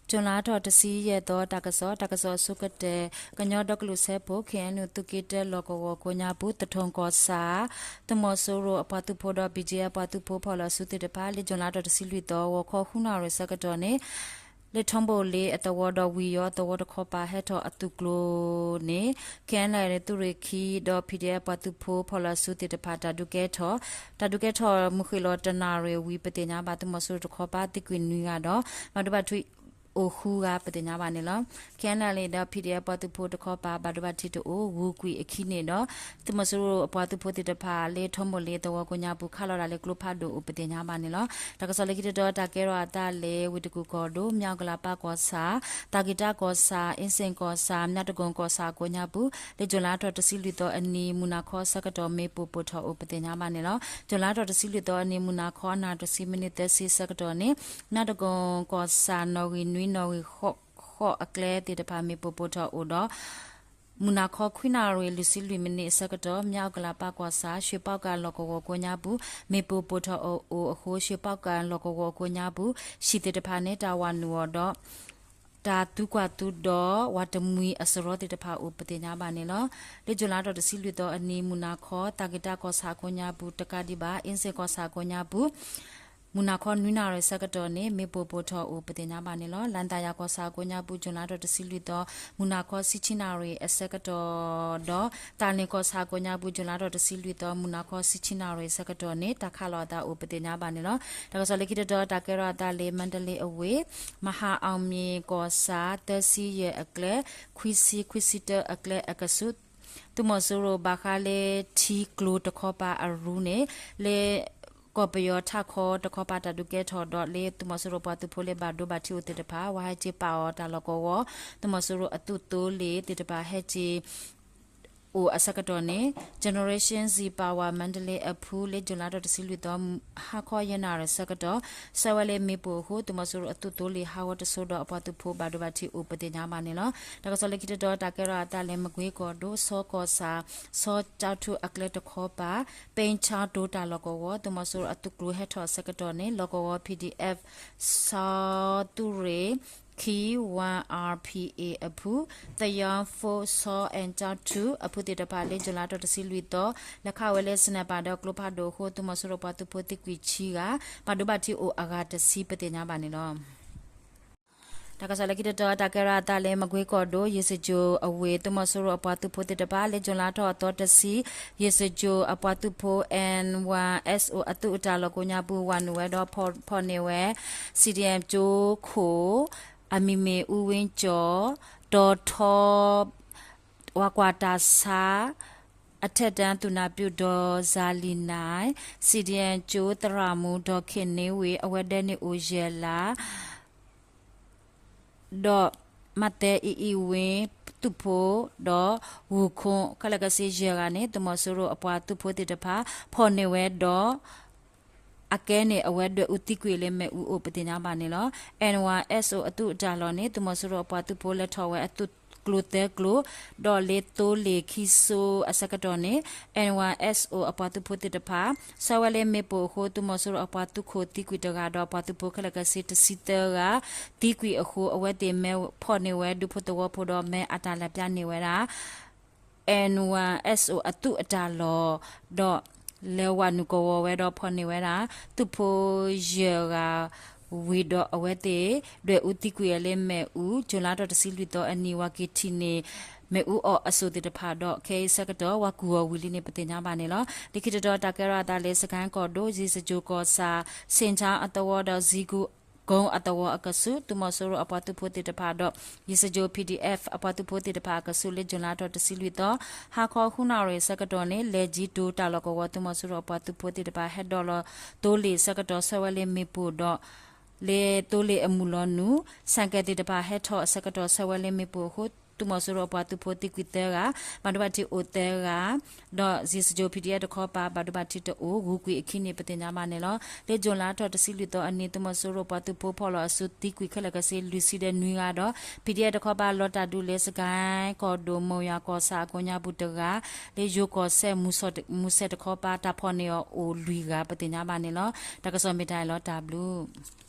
ကၠူၤလါထီၣ်တဆံယဲၢ်သီ တၢ်ကစီၣ်, တၢ်ကစီၣ်အဆိကတၢၢ်, ကညီဒီကလုာ်စၢဖှိၣ် ခ့ၣ်အဲၣ်ယူၣ် သုးက့တၢလီၢ်ကဝီၤကိးညါပူၤ သထူကီၢ်ဆၣ် သုးမီၤစိရိၤအပှၤသုးဖိဒီး ဘံၣ်ကၠံၣ်အဲၣ် ပှၤသုးဖိဖီၣ်လီၤအစုသ့ၣ်တဖၣ် လၢကၠူၤလါထီၣ်တဆံလွံၢ်သီ ဂီၤခီဃုနၣ်ရံၣ်ဆၢကတီၢ်န့ၣ် လၢထီဘိၣ်လ့အသဝီဒီး ဝံၤယီၤအသဝီတခီပၤ ဟဲထီၣ်အသုးကျိၤန့ၣ် ခ့ၣ်အဲၣ်ယူၣ် သုးရ့ၣ်ခံဒီး ဘံၣ်ကၠံၣ်အဲၣ် ပှၤသုးဖိဖီၣ်လီၤအစုသ့ၣ်တဖၣ် တၢ်ဒုးကဲထီၣ်, တၢ်ဒုးကဲထီၣ်မုၢ်ဃ့ၢ်လီၤတနၣ်ရံၣ်ဝံၤ ပသ့ၣ်ညါဘၣ် သုးမီၤစိရိၤတခီပၤသံကွံာ်နွံဂၤဒီး ဘၣ်ဒိဘၣ်ထံးအိၣ်ဃုဂၤ ပသ့ၣ်ညါဘၣ်န့ၣ်လီၤ. ခ့ၣ်အဲၣ်ယူၣ်ဒီး ဘံၣ်ကၠံၣ်အဲၣ် ပှၤသုးဖိတခီပၤ ဘၣ်ဒိဘၣ်ထံးတအိၣ် ဂုၤကွံာ်အခံန့ၣ်ဒီး သုးမီၤစိရိၤအပှၤသုးဖိသ့ၣ်တဖၣ် လၢထီဘိၣ်လ့အသဝီကိးညါပူၤ ခးလီၤဒၣ်လၢကျိဖးဒိၣ်အိၣ် ပသ့ၣ်ညါဘၣ်န့ၣ်လီၤ. တၢ်ကစီၣ်လၢခံတတီၤ တၢ်ကဲထီၣ်အသးလၢ ဝ့ၢ်တကူၣ်ကီၢ်ဒိၣ် မၠၣ်အူကလးပၢ်ကီၢ်ဆၣ်, သးကံၢ်တၢ်ကီၢ်ဆၣ်, အ့စ့ၣ်ကီၢ်ဆၣ်, မၠၣ်တကိၣ်ကီၢ်ဆၣ်အကိးညါပူၤ လၢကၠူၤလါထီၣ်တဆံလွံၢ်သီအနံၤ မုၢ်နၤခီဆၢကတီၢ် မ့ၣ်ပိၢ်ပိၢ်ထီၣ်အိၣ် ပသ့ၣ်ညါဘၣ်န့ၣ်လီၤ. ကၠူၤလါထီၣ်တဆံလွံၢ်သီအနံၤ မုၢ်နၤခီအနၣ်တဆံမံးနံးသၢဆံဆၢကတီၢ်န့ၣ် မၠၣ်တကိၣ်ကီၢ်ဆၣ် နီၣ်ဂံၢ်နွံ နီၣ်ဂံၢ်ဃိးအကျဲသ့ၣ်တဖၣ် မ့ၣ်ပိၢ်ပိၢ်ထီၣ်အိၣ်ဒီး မုၢ်နၤခီခွံနၣ်ရံၣ် လွံၢ်ဆံလွံၢ်မံးနံးအဆၢကတီၢ် မၠၣ်အူကလးပၢ်ကီၢ်ဆၣ် ရွှေပေါက္ကံလီၢ်ကဝီၤကိးညါပူၤ မ့ၣ်ပိၢ်ပိၢ်ထီၣ်အိၣ်အဃိ ရွှေပေါက္ကံလီၢ်ကဝီၤကိးညါပူၤ ဟံၣ်သ့ၣ်တဖၣ်န့ၣ် တၢ်ဝၤနုာ်အီၤဒီး တၢ်သူကွၢ်သူဒီး ဝၤတမှံၤအစရီသ့ၣ်တဖၣ်အိၣ် ပသ့ၣ်ညါဘၣ်န့ၣ်လီၤ. လၢကၠူၤလါထီၣ်တဆံလွံၢ်သီအနံၤ မုၢ်နၤခီ သးကံၢ်တၢ်ကီၢ်ဆၣ်အကိးညါပူၤတကးဒံးဘၣ် အ့စ့ၣ်ကီၢ်ဆၣ်အကိးညါပူၤ မုၢ်နၤခီနွံနၣ်ရံၣ်ဆၢကတီၢ်န့ၣ် မ့ၣ်ပိၢ်ပိၢ်ထီၣ်အိၣ် ပသ့ၣ်ညါဘၣ်န့ၣ်လီၤ. လါသးယၤကီၢ်ဆၣ်အကိးညါပူၤ ကၠူၤလါထီၣ်တဆံလွံၢ်သီ မုၢ်နၤခီဆံဆံနၣ်ရံၣ်အဆၢကတီၢ်ဒီး သးလ့ၣ်ကီၢ်ဆၣ်အကိးညါပူၤ ကၠူၤလါထီၣ်တဆံလွံၢ်သီ မုၢ်နၤခီဆံဆံနၣ်ရံၣ်အဆၢကတီၢ်န့ၣ် တၢ်ခးလီၤအသးအိၣ် ပသ့ၣ်ညါဘၣ်န့ၣ်လီၤ. တၢ်ကစီၣ်လၢခံတတီၤ တၢ်ကဲထီၣ်အသးလၢ မါတလ့အဝ့ၢ် မဟာအောင်မြင်ကီၢ်ဆၣ် သၢဆံယဲၢ်အကျဲ ခွံဆံ ခွံဆံတၢအကျဲအကဆူး သုးမီၤစိရိၤဘၣ်ဃးလၢထံကျိတခီပၤအရူန့ၣ် လၢကီၢ်ပယီၤထးခီတခီပၤ တၢ်ဒုးကဲထီၣ်ဒီး လၢသုးမီၤစိရိၤပှၤသုးဖိလၢဘၣ်ဒိဘၣ်ထံးအိၣ်သ့ၣ်တဖၣ် ဝၤဟဲက့ၤပာ်အီၤတၢ်လီၢ်ကဝီၤ, သုးမီၤစိရိၤအသုးသိလ့ၣ်သ့ၣ်တဖၣ်ဟဲက့ၤ အိၣ်အဆၢကတီၢ်န့ၣ် Generation Z Power Mandalay အဖု လၢကၠူၤလါထီၣ်တဆံလွံၢ်သီ ဟါခီယဲၢ်နၣ်ရံၣ်ဆၢကတီၢ် ဆၢဝဲလၢမ့ၣ်ပိၢ်အဃိ သုးမီၤစိရိၤအသုးသိလ့ၣ်ဟးဂီၤတစိၤဒီး အပှၤသုးဖိဘၣ်ဒိဘၣ်ထံးအိၣ် ပသ့ၣ်ညါဘၣ်န့ၣ်လီၤ. တၢ်ကစီၣ်လၢခံတတီၤ တၢ်ကဲထီၣ်အသးလၢ မကွ့ကီၢ်ဒိၣ် ဆီကီၢ်ဆၣ် ဆီကၠီထူအကျဲတခီပၤ ပ့ဆါတိတၢ်လီၢ်ကဝီၤ သုးမီၤစိရိၤအသုးကျိၤဟဲထီၣ်အဆၢကတီၢ်န့ၣ် လီၢ်ကဝီၤ PDF ဆီသုးရ့ၣ် ခံ one R P A အဖု သယီဖိ ဆီအဲၣ်ကၠီထူအဖုသ့ၣ်တဖၣ် လၢကၠူၤလါထီၣ်တဆံလွံၢ်သီ လဲၤခးဝဲလၢ sniper ဒီးကျိဖးဒိၣ်အဃိ သုးမီၤစိရိၤပှၤသုးဖိသံကွံာ်ဆံဂၤ, ဘၣ်ဒိဘၣ်ထံးအိၣ်အဂၤတဆံ ပသ့ၣ်ညါဘၣ်န့ၣ်လီၤ. တၢ်ကစီၣ်လၢခံတတီၤ တၢ်ကဲထီၣ်အသးလၢ မကွ့ကီၢ်ဒိၣ် ယ့ၣ်စကၠိၤအဝ့ၢ် သုးမီၤစိရိၤအပှၤသုးဖိသ့ၣ်တဖၣ် လၢကၠူၤလါထီၣ်အသီတဆံ ယ့ၣ်စကၠိၤအပှၤသုးဖိ N one S O အသုးအတၢ်လီၢ်ကိးညါပူၤ ဝၤနုာ်ဝဲဒီးဖီၣ်န့ၢ်ဝဲ C D M ကၠိခိၣ် အမံၤမ့ၢ် အူဝ့ကၠီၤ တီၤထီ ဝၤကွၢ်တၢ်ဆါ အထက်တန်းသူနာပြု ဒေါ်ဇာလီနိုင် စီဒီအမ် ကၠိသရၣ်မုၣ် ဒေါ်ခင်နေဝင်း အဝဲဒၢးန့ၣ်အိၣ်ယဲၢ်လါ ဒီးမးသဲအံၤအံၤဝ့ သုးဖိ ဒီးဂူၢ်ခိၣ် ခဲလၢာ်ခဲဆ့ယဲၢ်ဂၤန့ၣ် သုးမီၤစိရိၤအပှၤသုးဖိသ့ၣ်တဖၣ် ဖီၣ်န့ၢ်ဝဲဒီး အကဲန့ၣ် အဝဲဒွဲၣ်အူသံကွံာ်လၢမ့ၣ်အူအိၣ် ပသ့ၣ်ညါဘၣ်န့ၣ်လီၤ. N one S O အသုးအတၢ်လီၢ်န့ၣ် သုးမီၤစိရိၤအပှၤသုးဖိလဲၤထီၣ်ဝဲအသုးကျိၤသၢကျိၤ ဒီးလၢသိလ့ၣ်ခံစိအဆၢကတီၢ်န့ၣ် N one S O အပှၤသုးဖိသ့ၣ်တဖၣ် ဆၢဝဲလၢမ့ၣ်ပိၢ်အဃိ သုးမီၤစိရိၤအပှၤသုးခိၣ်သံကွံာ်တဂၤဒီး အပှၤသုးဖိခဲလၢာ်ခဲဆ့တဆံသၢဂၤ သံကွံာ်အဃိ အဝဲသ့ၣ်မ့ၢ်ဖီၣ်န့ၢ်ဝဲဒူဖိသဝီဖိဒီး မ့ၢ်အတၢ်လဲၤပျၢ်န့ၢ်ဝဲဒၣ် N one S O အသုးအတၢ်လီၢ် ဒီးလဲၤဝၤနုာ်ကဝီၤဝဲဒီးဖီၣ်န့ၢ်ဝဲဒၣ် သုးဖိယဲၢ်ဂၤဝံၤဒီး အဝဲသ့ၣ် ဒွဲၣ်အူသံကွံာ်အီၤလၢမ့ၣ်အူ ကၠူၤလါထီၣ်တဆံလွံၢ်သီအနံၤ ဝၤက့ၤထံၣ်န့ၢ် မ့ၣ်အူအီၣ်အစိၣ်သ့ၣ်တဖၣ်ဒီး ခဲအံၤဆၢကတီၢ် ဝၤကုၢ်အီၤဝံၤလံန့ၣ် ပသ့ၣ်ညါဘၣ်န့ၣ်လီၤ. လၢခံတတီၤ တၢ်ကဲထီၣ်အသးလၢ စကဲၣ်ကီၢ်ဒိၣ် ယ့ၣ်စကၠိၤကီၢ်ဆၣ် ဆ့ၣ်ခၠါအသဝီဒီး ဇံကုန်းအသဝီအကဆူး သုးမီၤစိရိၤအပှၤသုးဖိသ့ၣ်တဖၣ်ဒီး ယ့ၣ်စကၠိၤ P D F အပှၤသုးဖိသ့ၣ်တဖၣ်အကဆူး လၢကၠူၤလါထီၣ်တဆံလွံၢ်သီ ဟါခီဃုနၣ်ရံၣ်အဆၢကတီၢ်န့ၣ် လဲၤကၠံတိၤတၢ်လီၢ်ကဝီၤ သုးမီၤစိရိၤအပှၤသုးဖိသ့ၣ်တဖၣ် ဟဲဒိးလီၤသိလ့ၣ်အဆၢကတီၢ် ဆၢဝဲလၢမ့ၣ်ပိၢ်ဒီး လၢသိလ့ၣ်အမုၢ်လီၤနုာ် ဆၣ်ကဲၣ်သ့ၣ်တဖၣ်ဟဲထီၣ်အဆၢကတီၢ် ဆၢဝဲလၢမ့ၣ်ပိၢ်အဃိ သုးမီၤစိရိၤအပှၤသုးဖိသံကွံာ်သၢဂၤ, ဘၣ်ဒိဘၣ်ထံးအိၣ်သၢဂၤ, ဒီးယ့ၣ်စကၠိၤ P D F တခီပၤ ဘၣ်ဒိဘၣ်ထံးတအိၣ် ဂုၤကွံာ်အခံန့ၣ် ပသ့ၣ်ညါဘၣ်န့ၣ်လီၤ. လၢကၠူၤလါထီၣ်တဆံလွံၢ်သီအနံၤ သုးမီၤစိရိၤပှၤသုးဖိဖီၣ်လီၤအစုသံကွံာ်ခဲလၢာ်ခဲဆ့ လွံၢ်ဆံဒီးနွံဂၤဒီး P D F တခီပၤ လီၤတၢ်ဒုးလၢ စကဲၣ်ကီၢ်ဒိၣ် မိၢ်ယွၤကီၢ်ဆၣ်အကိးညါပူၤတဂၤ, လၢယိၤကီၢ်စဲၣ် မူစဲၣ်တခီပၤ တၢ်ဖီၣ်န့ၢ်အီၤအိၣ်လွံၢ်ဂၤ ပသ့ၣ်ညါဘၣ်န့ၣ်လီၤ. တၢ်ကစီၣ်မ့ၢ်တၢ်အံၤလီၤ တၢ်ဘျုး